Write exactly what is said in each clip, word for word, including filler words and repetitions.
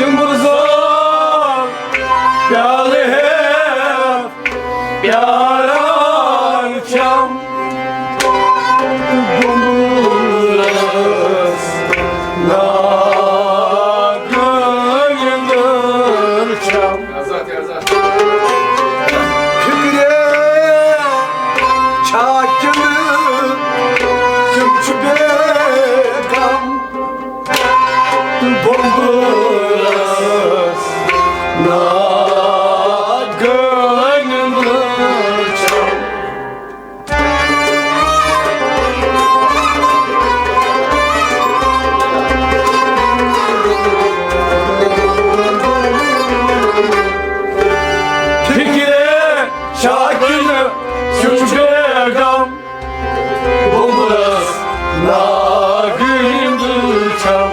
یِم زن پیالہٕ ہٮ۪تھ پیاران چھم، بُمبُلس ناگہٕ نیٚنٛدٕر چھم۔ فِکرِ چھا کِنہٕ تِم چھِ بے غم؟ بُمبُلس ناگہٕ نیٚنٛدٕر چھم۔ فِکرِ چھا کِنہٕ سُہ چھُ بے غم؟ بُمبُلس ناگہٕ نیٚنٛدٕر چھم۔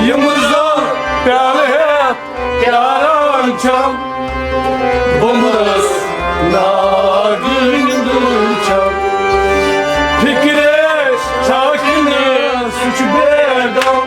یِم زن پیالہٕ ہٮ۪تھ پیاران چھم، بُمبُلس ناگہٕ نیٚنٛدٕر چھم۔ فِکرِ چھا کِنہٕ سُہ چھُ بے غم؟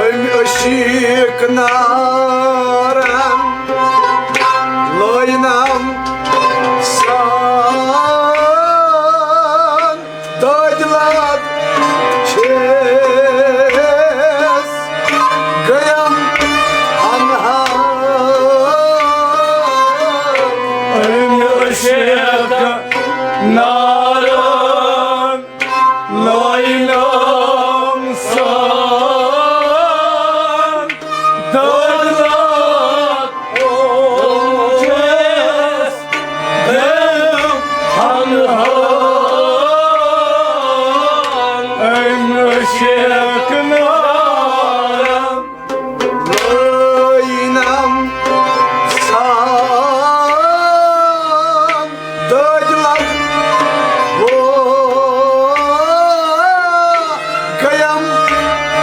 أمۍ عشیٖق نارن لٲینم سان دٲدۍ لد چھیس گٔیم ہنہا۔ أمۍ عشیٖق نارن لٲینم سان دٲدۍ لد چھیس گٔیم ہنہا۔ أمۍ عشیٖق نارن لٲینم سان دٲدۍ لد ہو گٔیم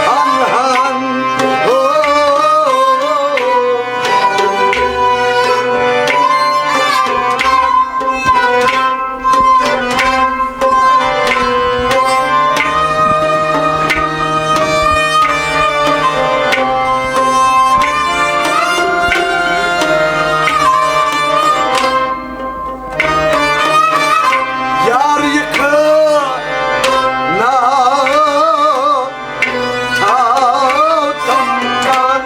ہن ہن ہو۔ یار یہِ کھٲ نا تھاو تم کان۔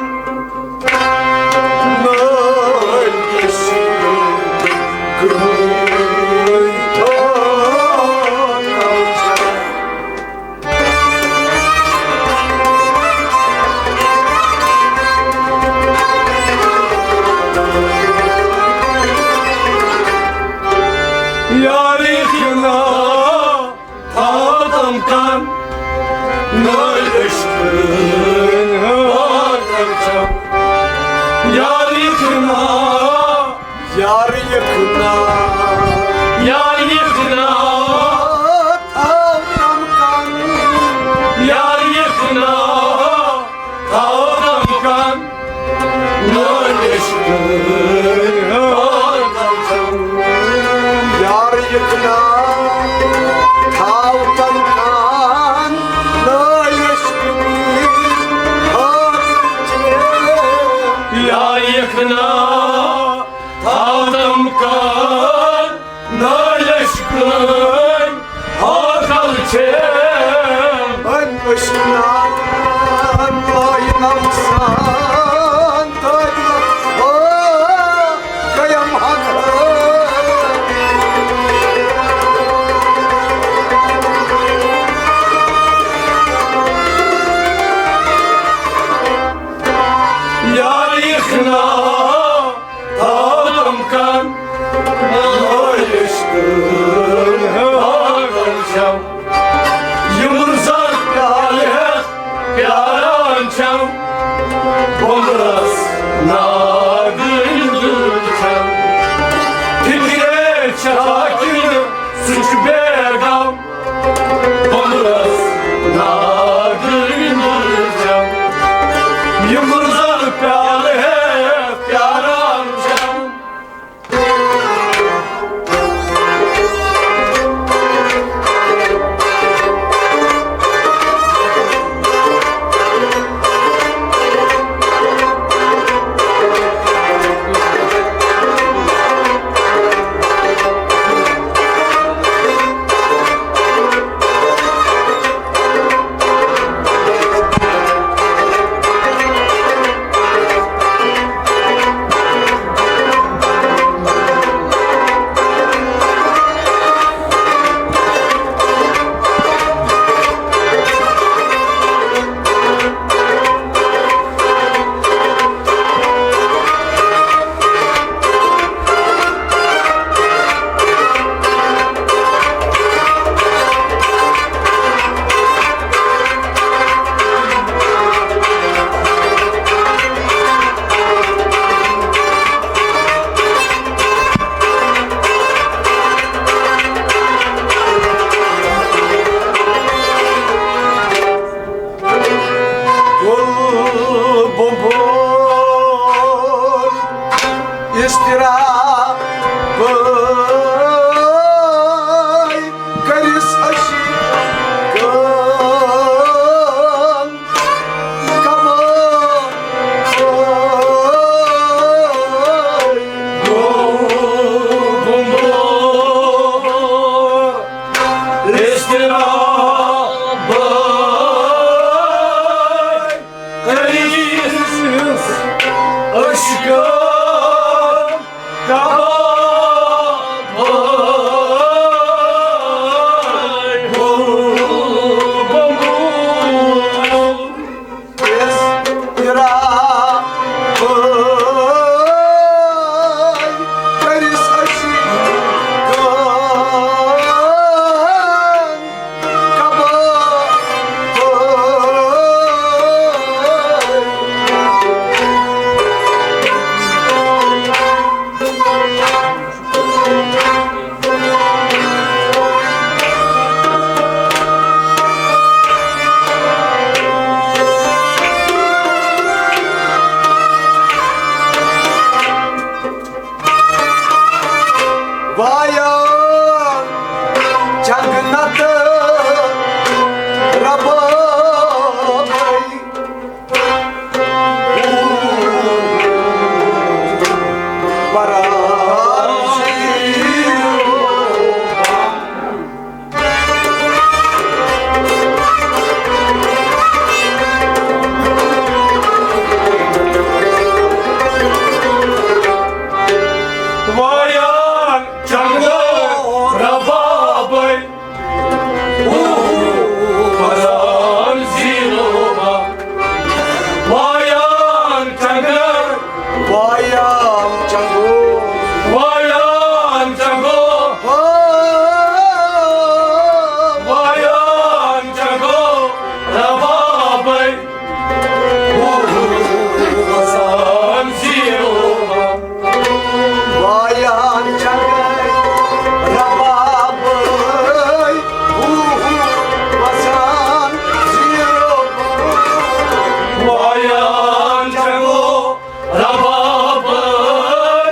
یاری خنا تھاوتم کن، نٲلۍ عشقٕنۍ ہٲوتم چھم۔ یاری خنا، یاری خنا، یاری خنا تھاوتم کن، یاری خنا تھاوتم کن، نٲلۍ عشقٕنۍ ہٲوتم چھم۔ یاری خنا تھاوتم کن، نٲلۍ عشقٕنۍ ہٲوتم چھم۔ ختم کن مٲلِش تہٕ پاگل چھم۔ یِم زر پیالہٕ ہٮ۪تھ پیاران چھم، بۄمبرس ناگہٕ أنٛدٕر چھم۔ فِکرے چھا کِنہٕ سُہ چھُ بے غم؟ بۄمبرس ناگہٕ أنٛدٕر چھم۔ یِم زر پیالہٕ ہٮ۪تھ پیاران چھم۔ گُل بُنبُل اضطراب کٔرِس عشقن کباب۔ گُل بُنبُل اضطراب کٔرِس عشقن کباب۔ گُل بُنبُل اضطراب کٔرِس عشقن کباب۔ وایان چنگ نتہٕ ربابے۔ وایان چنگو ربابے۔ وایان زیٖرو با۔ وایان چنگو۔ وایان چنگو۔ وایان چنگو۔ وایان چنگو۔ ربابے۔ وسان زیٖرو۔ وایان چنگے ربابے۔ وسان زیٖرو۔ وایان چنگو ربابے۔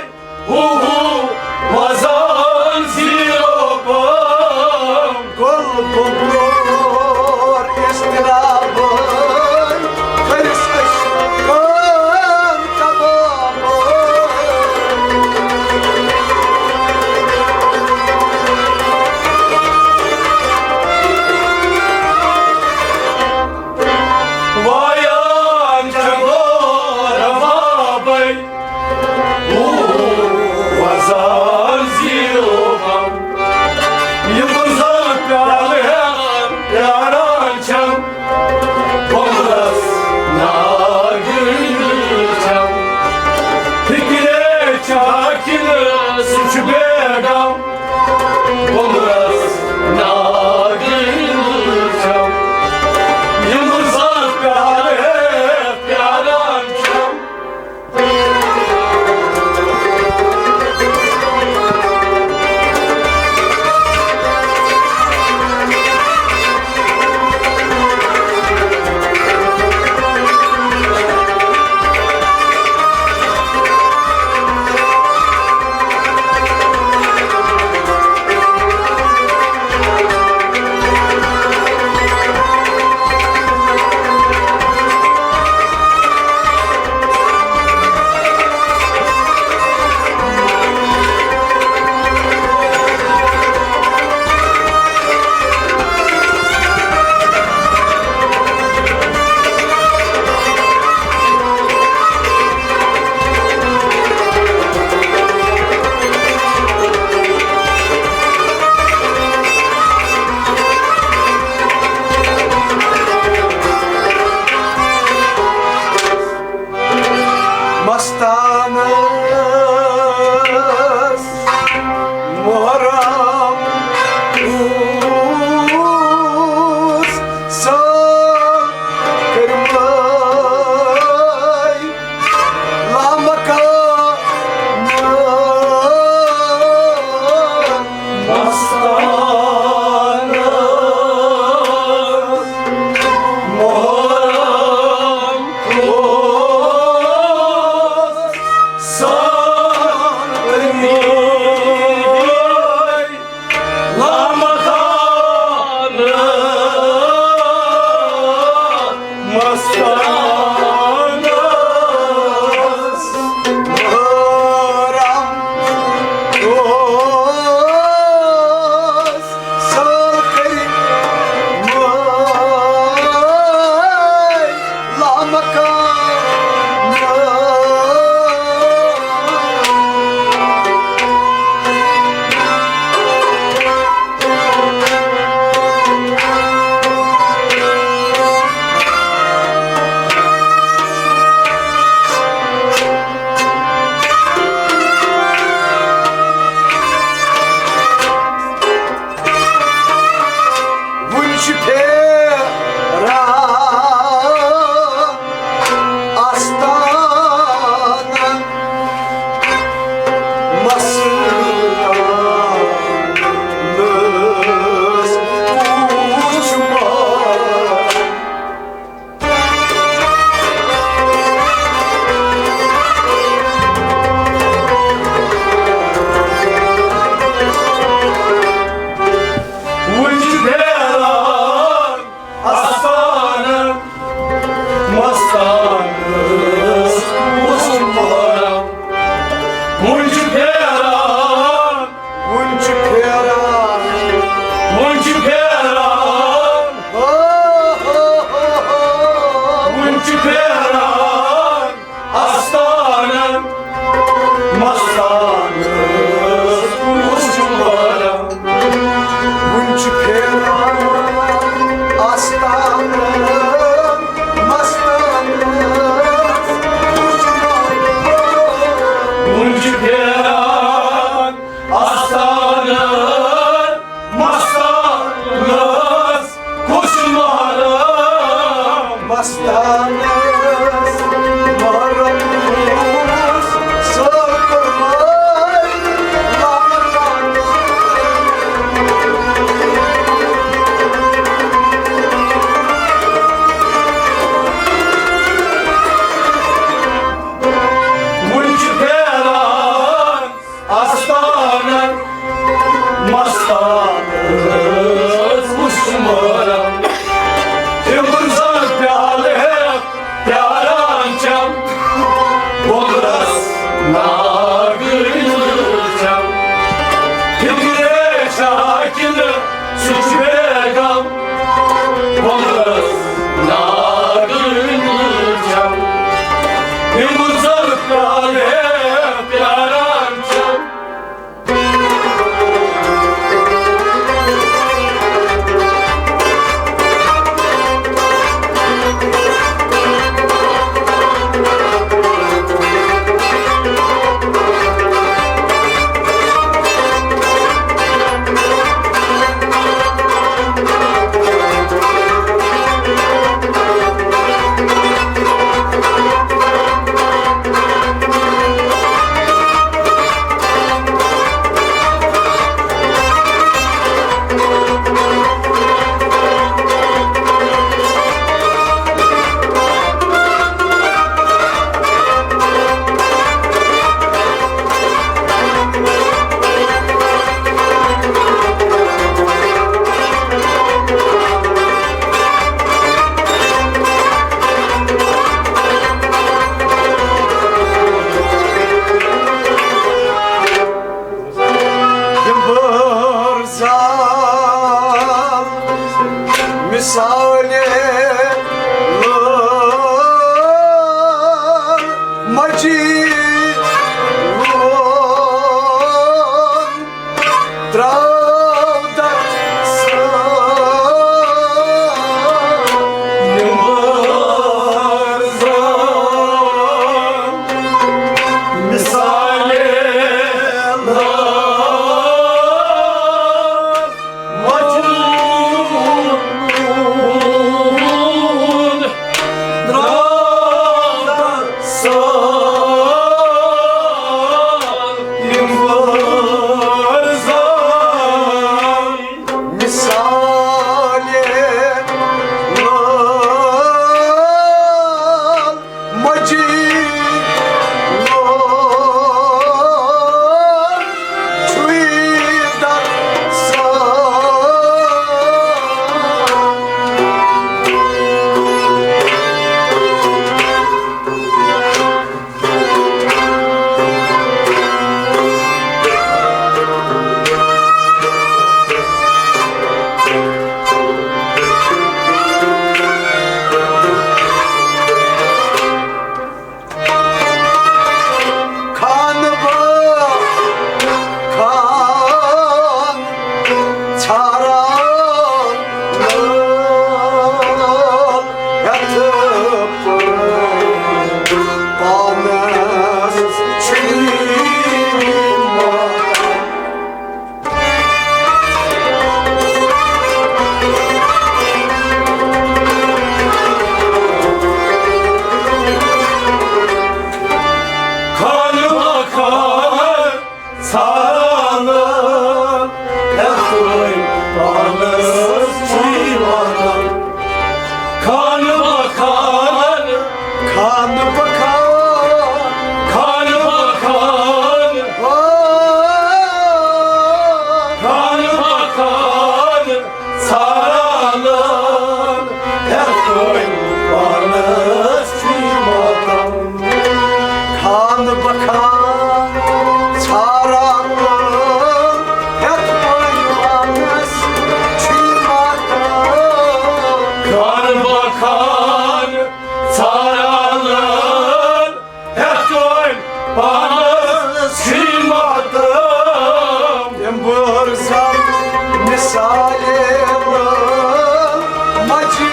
ناگہٕ چھم، فِکرِ چھا کِنہٕ سُہ چھُ بے غم؟ ووٚنمَس ناگہٕ چھم، یِم زَن پیالہٕ پیاران چھم۔ یِم بٲرزان مثالے لٲل مجی لون ترٛاو در سٲل۔ یِم بٲرزان مثالے لٲل مجنون درٛاو سٲل۔ یِم بٲرزان مثالے لٲل مجی لون چھُے در سٲل۔ خان با خان ژھاران لٲل ہٮ۪تھ پٲٹھۍ پانس چھُے ماتم۔ خان با خان ژھاران ہٮ۪تھ پٲٹھۍ پانس چھُے واتان۔ خان با خان، خان با خان، خان با خان، خان با خان ژھاران ہٮ۪تھ پٲٹھۍ پانس چھُے ماتم۔ خان با خان ژھاران ہٮ۪تھ پٲٹھۍ پانس چھُے ماتم۔ خان با خان ژھاران ہٮ۪تھ کٔنۍ پانس چھُے ماتم۔ یِم بٲرزان مثالے لٲل مجہِ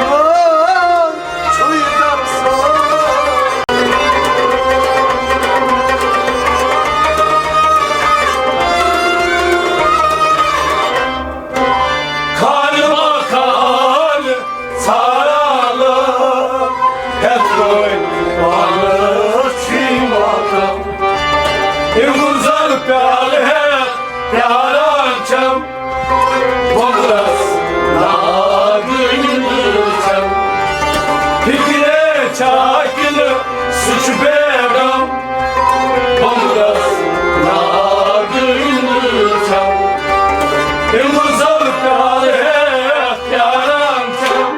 لٲل چھُے درسان۔ خان با خان ژھاران ہٮ۪تھ کٔنۍ پانس چھُے ماتم۔ یِم زَن پیالہٕ ہٮ۪تھ پیاران چھم، بۄمبرس ناگہٕ چھم۔ فِکرِ چھا کِنہٕ سُہ چھُ بے غم؟ بۄمبرس ناگہٕ چھم۔ یِم زَن پیالہٕ ہٮ۪تھ پیاران چھم۔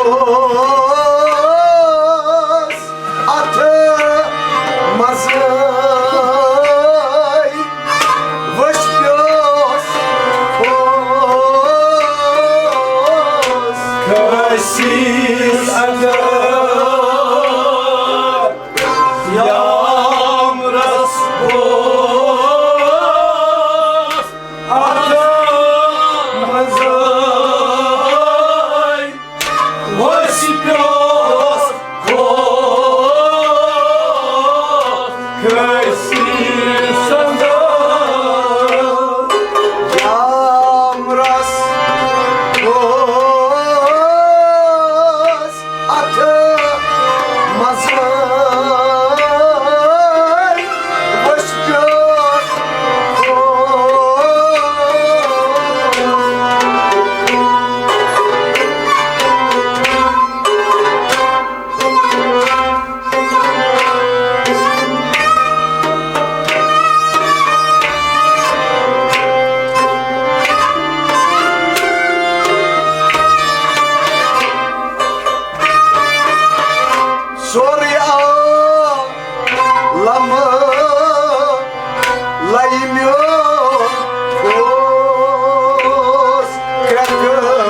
اوس اتھٕ منٛزٕے ؤسۍ پیوس اوس کٲشِر اندر یامرس اوس اتھٕ منٛزٕے وسہِ پیوس کھوژ کٲشِر سندس یامرس اوس اتھٕ منٛزٕے وسہِ پیوس کھوژ سورُے آو لمہٕ لَیہِ میون اوس کرٛٮ۪کہٕ لوگُن۔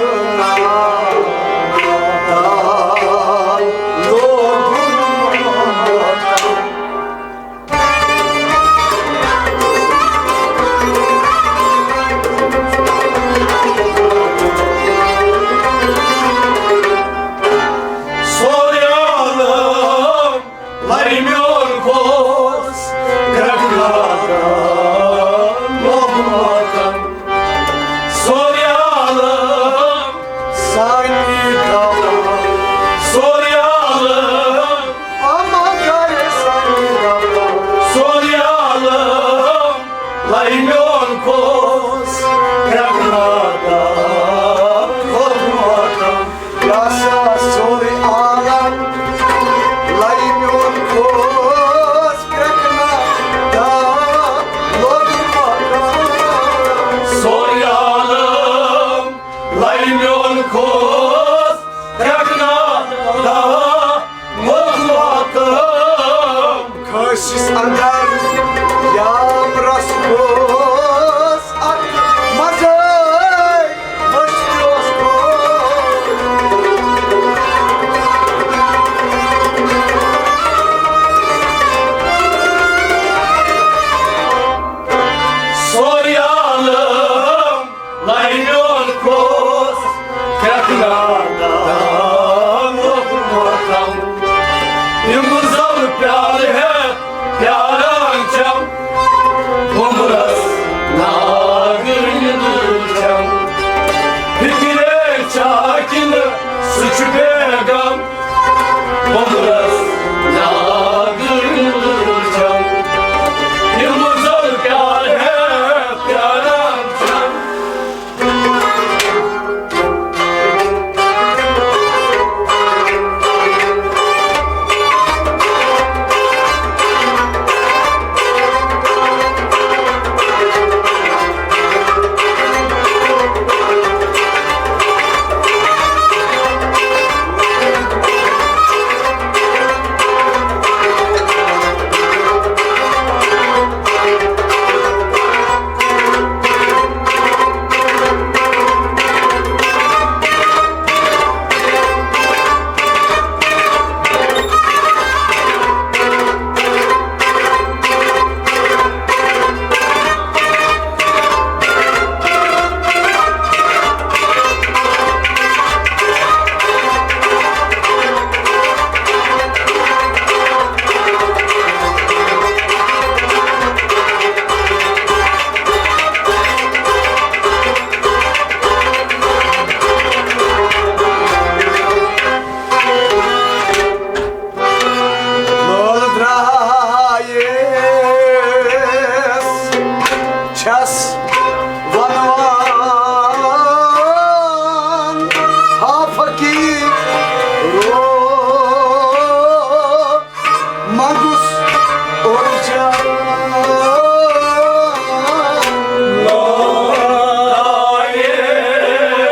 سورُے عالم لَرِ میون کھوژ، کرٛٮ۪کہٕ لگان لوگُن واتن۔ سورُے عالم سانہِ غمہٕ، سورُے عالم اما کرِ سانہِ غمہٕ۔ سورُے عالم لَرِ میون کھوژ، کرٛٮ۪کہٕ لگان لوگُن واتن۔ یا سا سورُے عالم لَرِ میون کھوژ، کرٛٮ۪کہٕ لگان لوگُن واتن۔ سورُے عالم لَرِ میون کھوژ، کرٛٮ۪کہٕ لگان لوگُن واتن۔ کٲشِس اندر یامرس اوس اتھٕ منٛزٕے وسہِ پیوس کھوژ۔ سورُے عالم لَرِ میون کھوژ، کرٛٮ۪کہٕ لگان لوگُن واتن۔ یِم زَن پیالہٕ ہٮ۪تھ پیاران چھَم، بُمرَس ناگہٕ نِندٕر چھَم۔ فِکرے چھا کِنہٕ سُہ چھُ بے غم؟ بُمرَس ناگہٕ نِندٕر چھَم۔ یِم زَن پیالہٕ ہٮ۪تھ پیاران چھَم۔ لول درٛایس چھَس وَنوان، ہا فقیٖرو، منٛگُس اوٚرجان۔ لول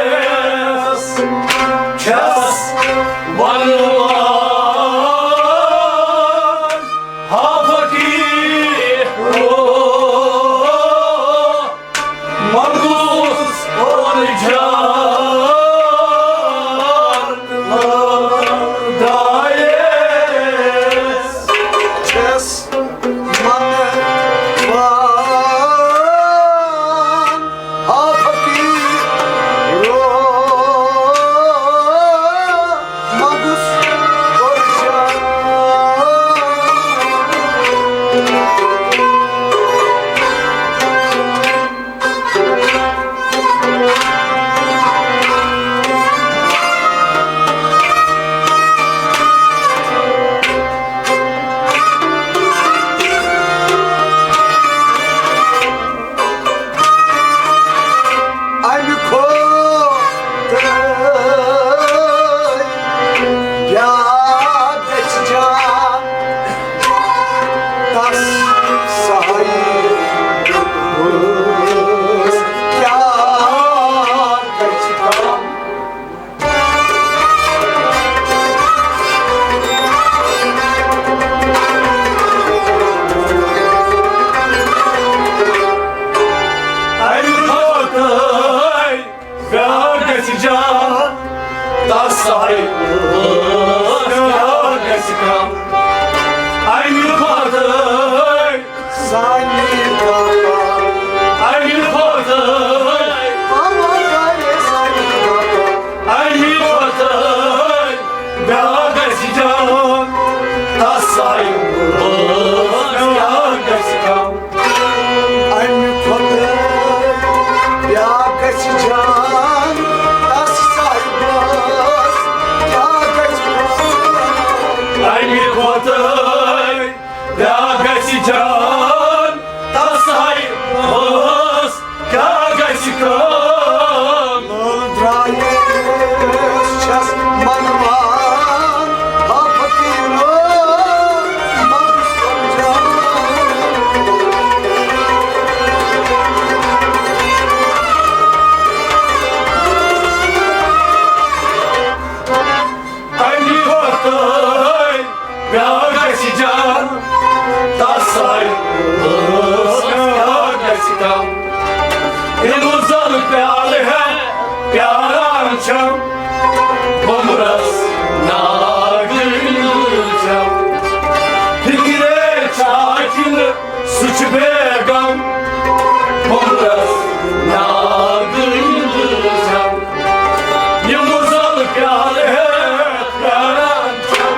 درٛایس چھَس کیٛاہ گژھِ کم؟ اَمہِ کھۄتہٕ بیٛاکھ گژھِ جان، تَس آیہِ بیٛاکھ گژھِ کم۔ اَمہِ کھۄتہٕ سانہِ باپا۔ اَمہِ کھۄتہٕ۔ بابا گرِ سانہِ باپا۔ اَمہِ کھۄتہٕ بیٛاکھ گژھِ جان، تَس آیہِ بیٛاکھ گژھِ کم۔ اَمہِ کھۄتہٕ بیٛاکھ گژھِ جان، تَس آیہِ بیٛاکھ گژھِ کم۔ اَمہِ کھۄتہٕ بیٛاکھ گژھِ جان، تَس آیہِ ٲس، کیٛاہ گژھِ کٲم؟ لٲل درٛایِس چھَس منوان، ہا فقیٖرو، مَگُس کم جان۔ اَمہِ کھۄتہٕ بیٛاکھ گژھِ جان، تَس آیہِ ٲس، کیٛاہ گژھِ کم؟ یِم زَن پیالہٕ ہٮ۪تھ پیاران چھَم، بُمرَس ناگہٕ چھَم۔ فِکرے چھا کِنہٕ سُہ چھُ بیگم، بُمرَس ناگہٕ چھَم۔ یِم زَن پیالہٕ ہٮ۪تھ پیاران چھَم۔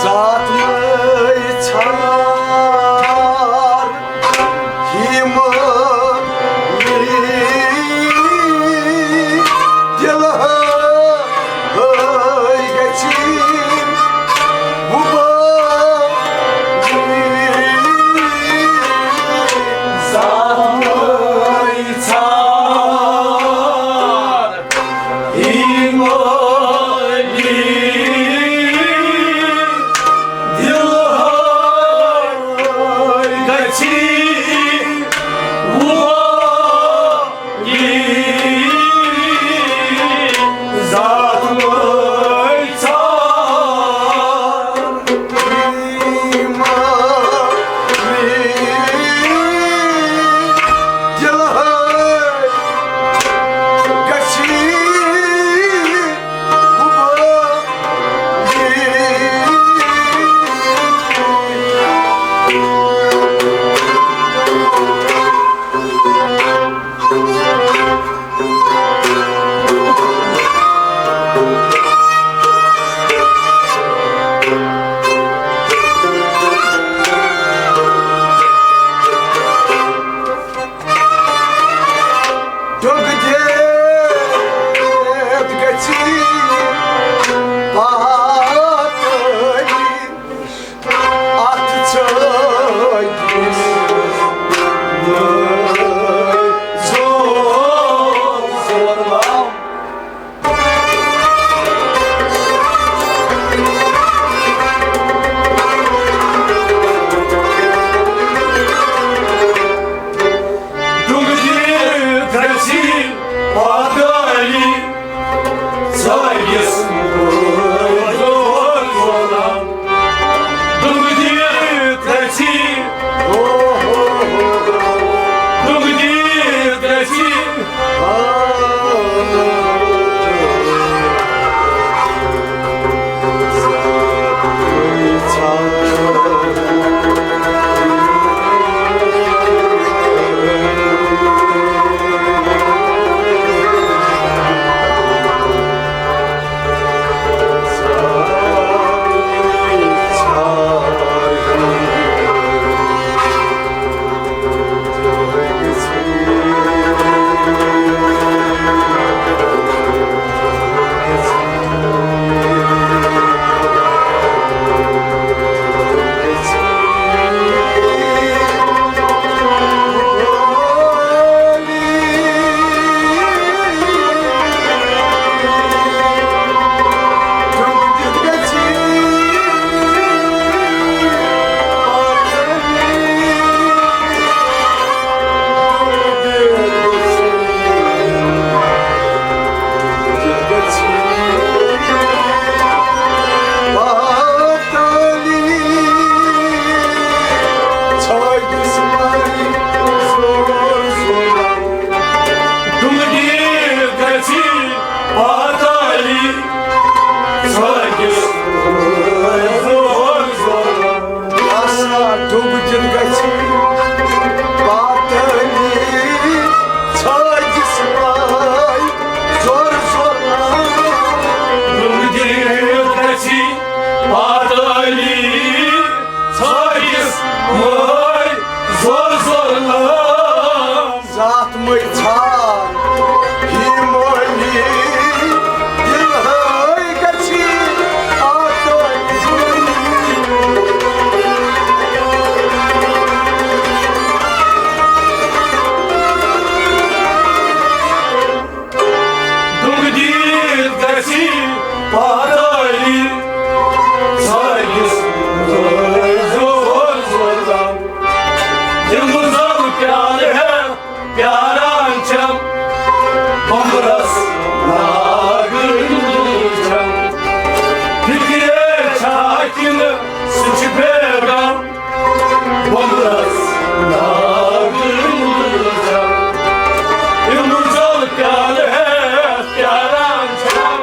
ذات مے ژھار یِم دِل ہٲے گژھی وُبٲے۔ ذات مے ژھار ایمٲنی دِل ہٲے گژھی وُبٲے۔ ذات مے ژھار۔ ڈوٚگ دِتھ گژھی پاتٲری۔ اتھ ژٲنٛگِس نٔے زوٗن زولام۔ ڈُنٛگہٕ دِتھ گژھی پادٲلی۔ ژٲنٛگِس نٔے پاتالی ژھٲنٛگِس زور زور۔ آسا ڈُب دِتھ گژھِ پاتالی ژھٲنٛگِس ماے زور زور۔ ڈُب دِتھ گژھِ پاتالی ژھٲنٛگِس ماے زور زور۔ زاتھ مٔے ژھار ہی مٲلی دِلہٕ ہٲے گژھی آسٲنی۔ دُنٛگہٕ دِتھ گژھی پاتٲلی ژھٲنٛگِس زور زور۔ یِم زَن پیالہٕ ہٮ۪تھ پیاران چھم، بۄمبرس لاگٕنۍ چھم۔ فِکرے چھا کِنہٕ سُہ چھُ بے غم؟ بۄمبرس لاگٕنۍ چھم۔ یِم زَن پیالہٕ ہٮ۪تھ پیاران چھم۔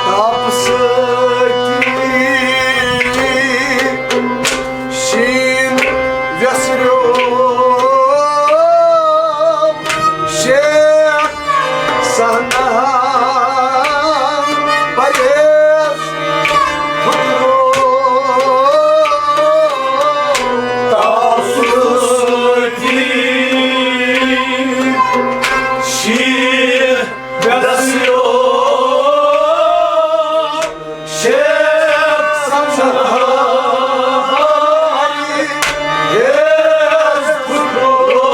تاپہٕ سۭتی شیٖن ویسریو شیخ سہناہن پرہیز پھُٹرو۔ تاپہٕ سۭتی شیٖن ویسریو شیخ سہناہن پرہیز پھُٹرو۔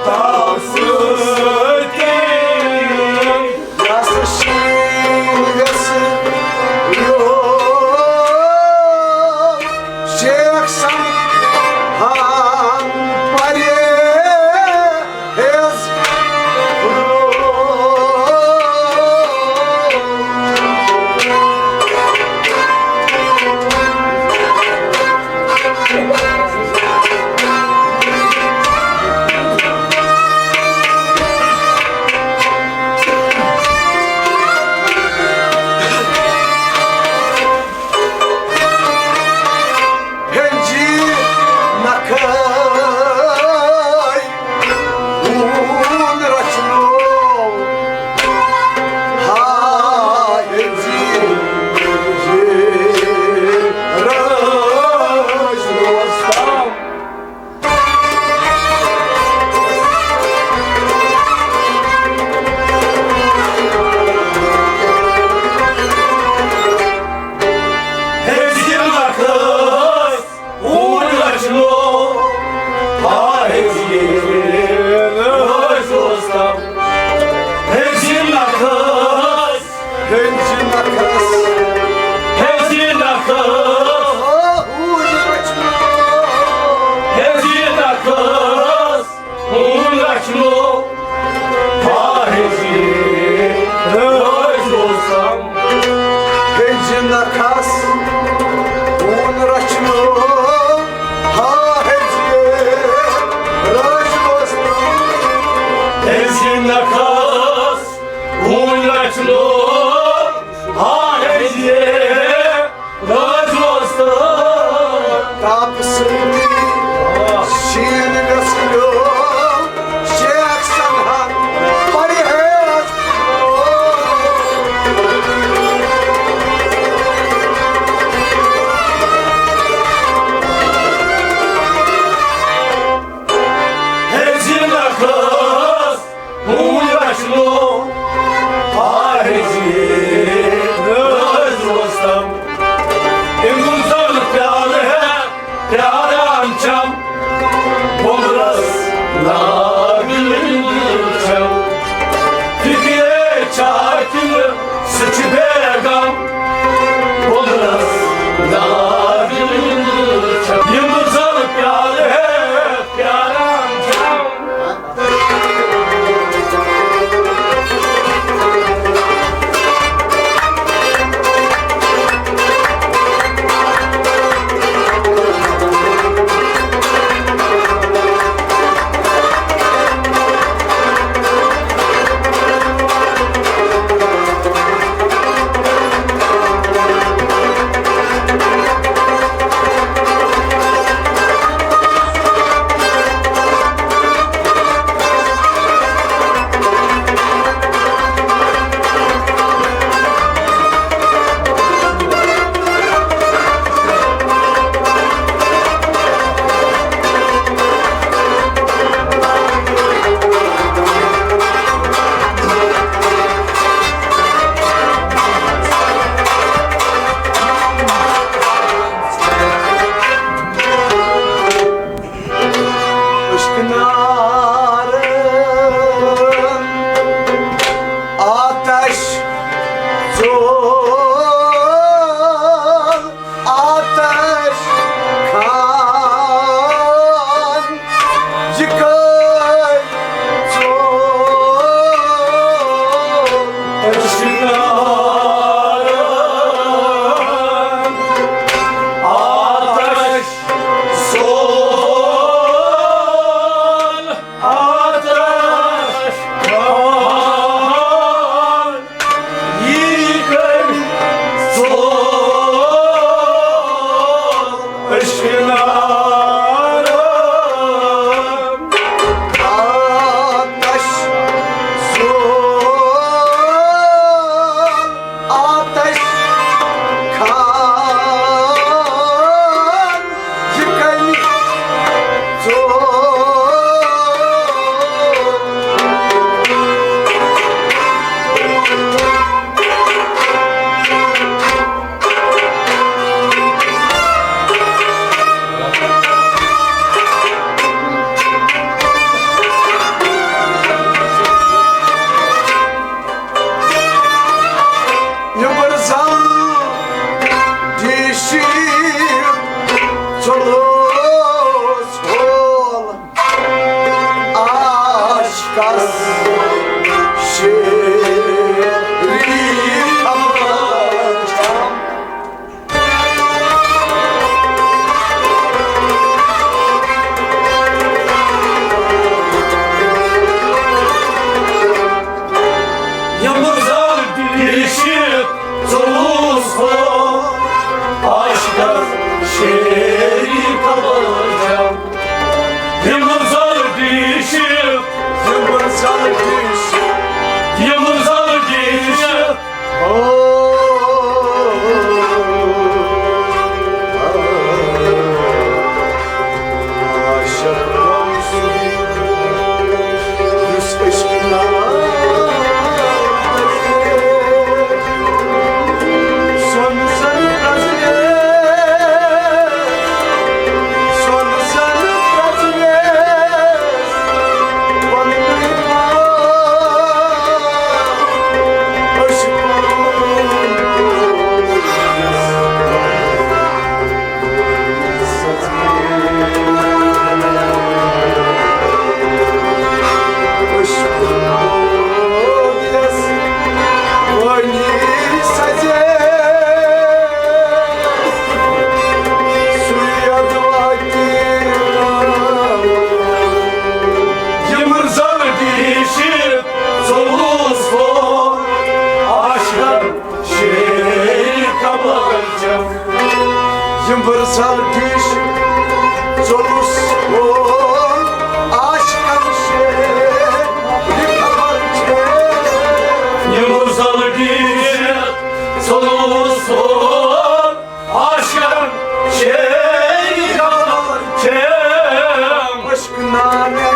تاپہٕ سۭتی یس شیٖن ویسریو شیخ سہناہن پرہیز۔ ہیٚنٛجہِ نکھٕ ہوٗن رچھنو۔ ہا ہیٚنٛجہِ رچھنو۔ ہیٚنٛجہِ نکھٕ ہوٗن رچھنو، آ ہیٚنٛجہِ رٲژ اوس تم۔ ہیٚنٛجہِ نکھس، ہیٚنٛجہِ نکھس، ہیٚنٛجہِ نکھس، آ ہوٗن رچھنو۔ ہیٚنٛجہِ نکھس ہوٗن رچھنو، آ ہیٚنٛجہِ رٲژ اوس تم۔ ہیٚنٛجہِ نکھس ہوٗن رچھنو، ہا ہیٚنٛجہِ رٲژ اوس تم۔ ہیٚنٛجہِ نکھس ہوٗن رچھنو، ہا ہیٚنٛجہِ رٲژ اوس تم۔ تاپہٕ سۭتی شیٖن ویسریو شیخ سہناہن پرہیز۔ چھِ بیگم پُلرس داغ چھَم۔ یِم زَن پیالہٕ ہٮ۪تھ پیاران چھَم۔ عشق نار، آتش زول، آتش خان، یہِ کٔمۍ ژوٚل؟ عشق نار، آتش زول، آتش خان، یہِ کٔمۍ ژوٚل؟ عشق نار، آتش زول، آتش خان، یہِ کٔمۍ ژوٚل؟ یمبر زل ڈیشی ژوٚلُس ہول عاشقس شیری خبر۔ یمبر زل ڈیشی ژوٚلُس ہول عاشقس شیری خبر۔ یمبر زل ڈیشی، یمبر زل ڈیشی، یمبر زل ڈیشی۔ او، عاشق یُس عشق ناو سۄن زن پرٛزنٲوِتھ، سۄن زن پرٛزنٲوِتھ پننُے پان عشق یمبر زل ڈیشی ژوٚلُس ہول عاشقن شیری خبر۔ یمبر زل ڈیشی ژوٚلُس ہول عاشقن شیری خبر۔ یمبر زل ڈیشی ژوٚلُس ہول عاشقن شیری خبر۔ عشق نانے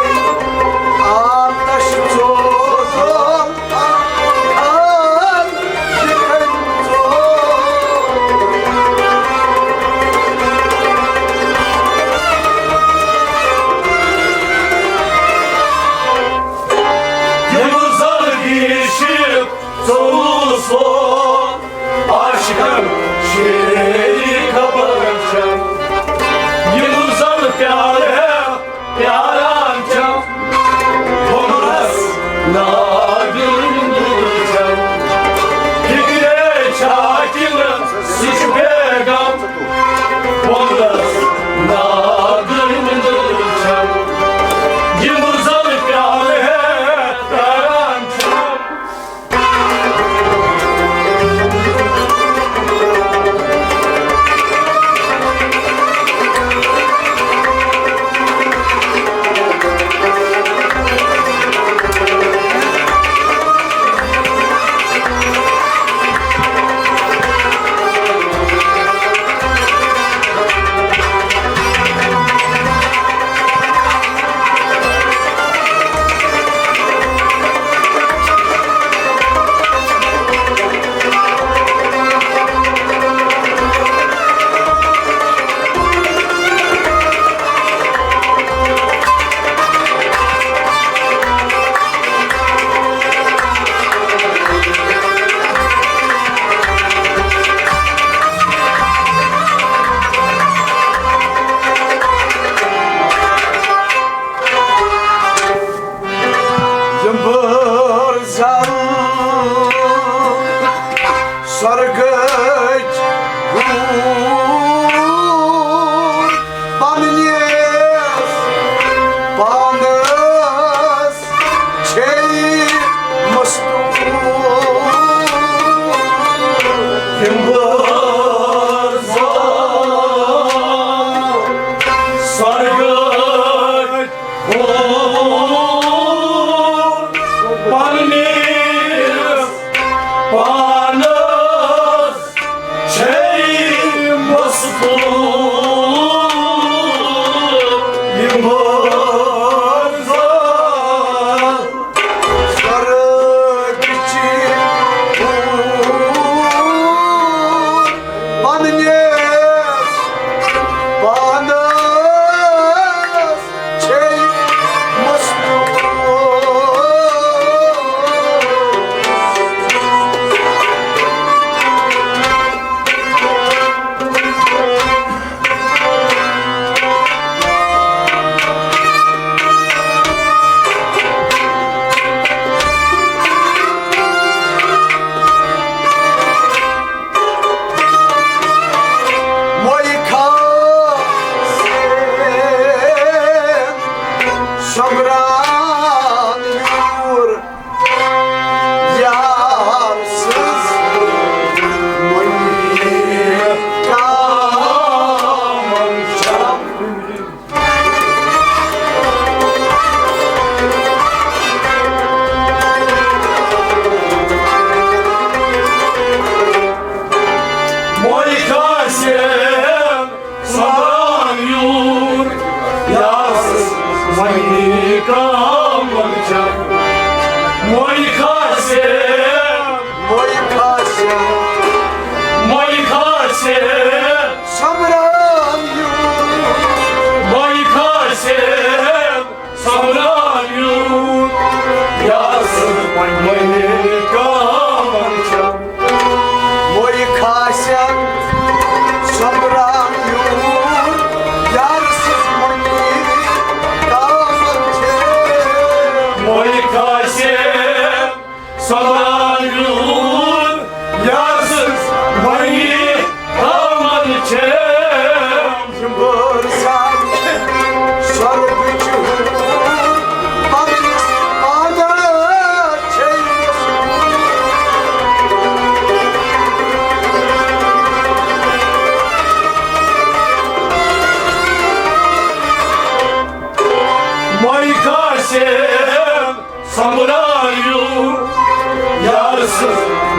آتش ژوٚل، آل یہِ کٔمۍ ژوٚل؟ یمبر زل ڈیشی ژوٚلُس ہول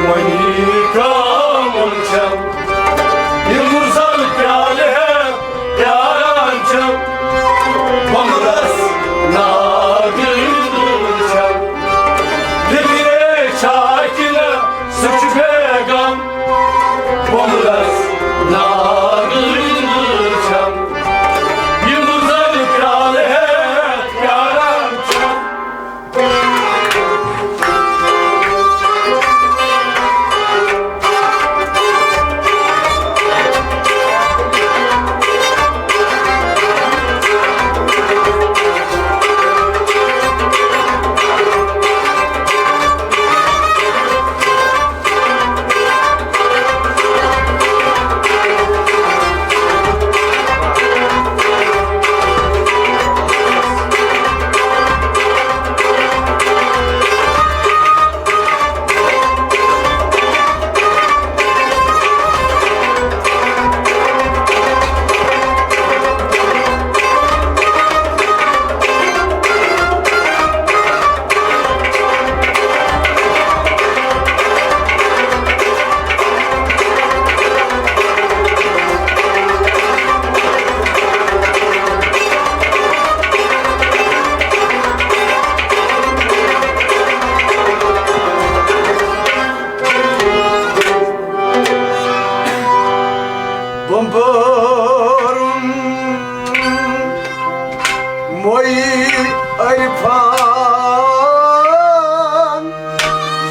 وۄنۍ کامُن چھم، یِم زن پیالہٕ ہٮ۪تھ پیاران چھم، بۄمبرس ناگہٕ چھم۔ فِکرے چھا کِنہٕ سُہ چھُ بے غم، بۄمبرس ناگہٕ چھم۔ یِم زن پیالہٕ ہٮ۪تھ پیاران چھم۔ بمبارم موئی عرفان،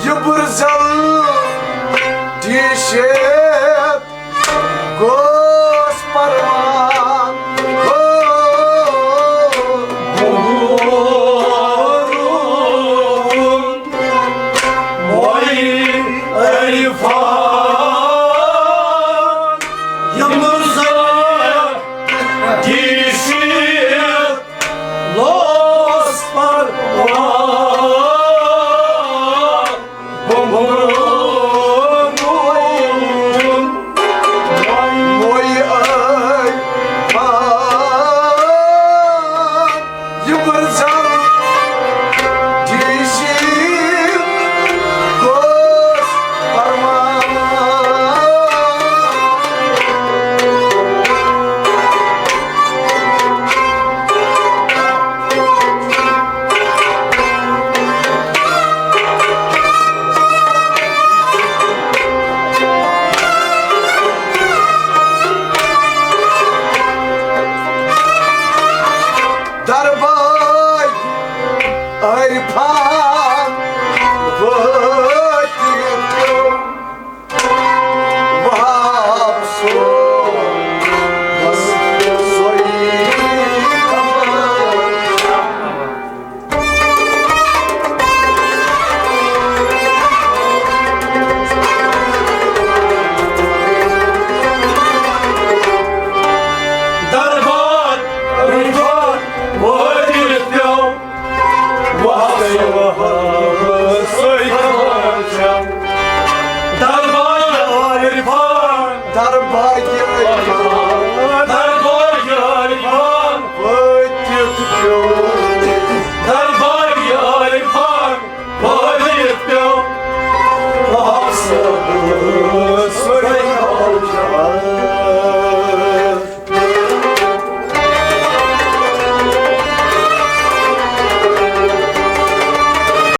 یہ برزل ڈی شیپ گوس پروان۔ ہو، بمبارم موئی عرفان۔